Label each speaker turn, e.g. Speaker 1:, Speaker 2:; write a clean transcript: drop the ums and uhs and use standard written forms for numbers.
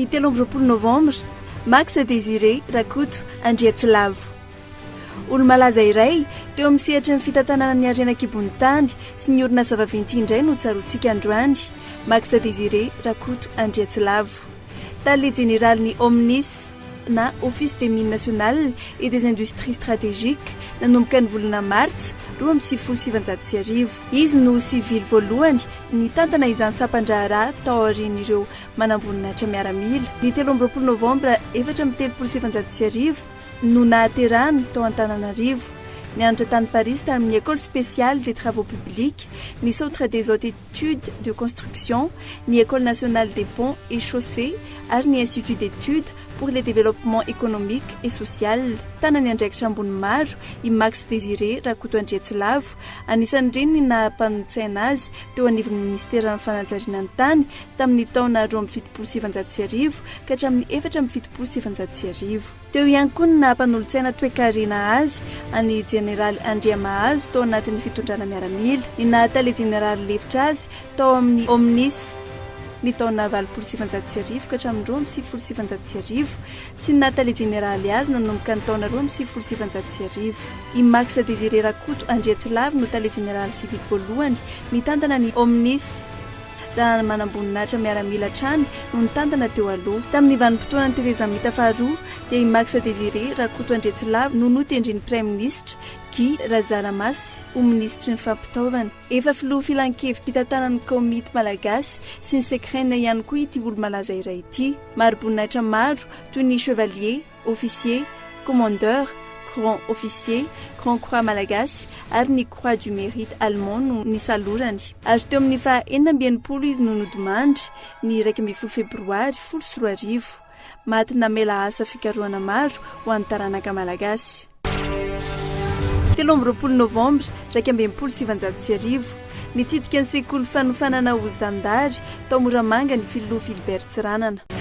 Speaker 1: Ny 23 novambra, Max Désiré Rakoto Andriatsilavo. Olo-malaza iray teo amin'ny sehatry ny fitantanana ny harena an-kibon'ny tany sy ny orinasa vaventy indray no tsaroantsika androany, Max Désiré Rakoto Andriatsilavo. Tale jeneralin'ny OMNIS na Office des Mines Nationales et des Industries Stratégiques nanomboka ny volana martsa 1992. Izy no sivily voalohany nitantana izany sampan-draharaha tao aorian'ireo manamboninahitra miaramila. Ny 23 novambra 1934 no nahaterahany tao Antananarivo. Nianatra tany Parisy tamin'ny École spéciale des travaux publics, ny Centre des hautes études de construction, ny École nationale des ponts et chaussées ary ny Institut d'études pour le développement économique et social. Nitana ny andraikitra ambony maro i Max Désiré Rakotoandriatsilavo, anisan'ireny ny naha mpanolotsaina azy teo anivon'ny minisiteran'ny fanajariana ny tany tamin'ny taona 1972 ka hatramin'ny 1974. Teo ihany koa ny naha mpanolotsaina toekarena azy an'i Jeneraly Andriamahazo tao anatin'ny fitondrana miaramila, ny naha tale jeneraly lefitra azy tao amin'ny OMNIS ny taona 1980 ka hatramin'ny 1992 sy ny naha tale jeneraly azy nanomboka ny taona 1992. I Max Désiré Rakoto Andriatsilavo no tale jeneraly sivily voalohany nitantana ny OMNIS. raha ny manamboninahitra miaramila hatrany no nitantana teo aloha. Tamin'ny vanim-potoanan'ny tetezamita faharoa dia i Max Désiré Rakoto Andriatsilavo no notendren'ny Praiminisitra Guy Razaramasy ho minisitry ny fampitaovana. Efa filoha filankevi-pitantanan'ny Kaomity Malagasy sy ny Secren ihany koa ity olo-malaza iray ity. Mari-boninahitra maro toy ny Chevalier, Officier, Commandeur, Grand Officier, Grand Croix Malagasy ary ny Croix du Mérite Allemand no nisalorany. Ary teo amin'ny faha 66 izy no nodimandry, ny 11 febroary 2010. Maty namela asa fikarohana maro ho an'ny taranaka malagasy. 23 novambra 1961, nitsidika ny sekoly fanofanana ho zandary tao Moramanga ny filoha Philibert Tsiranana.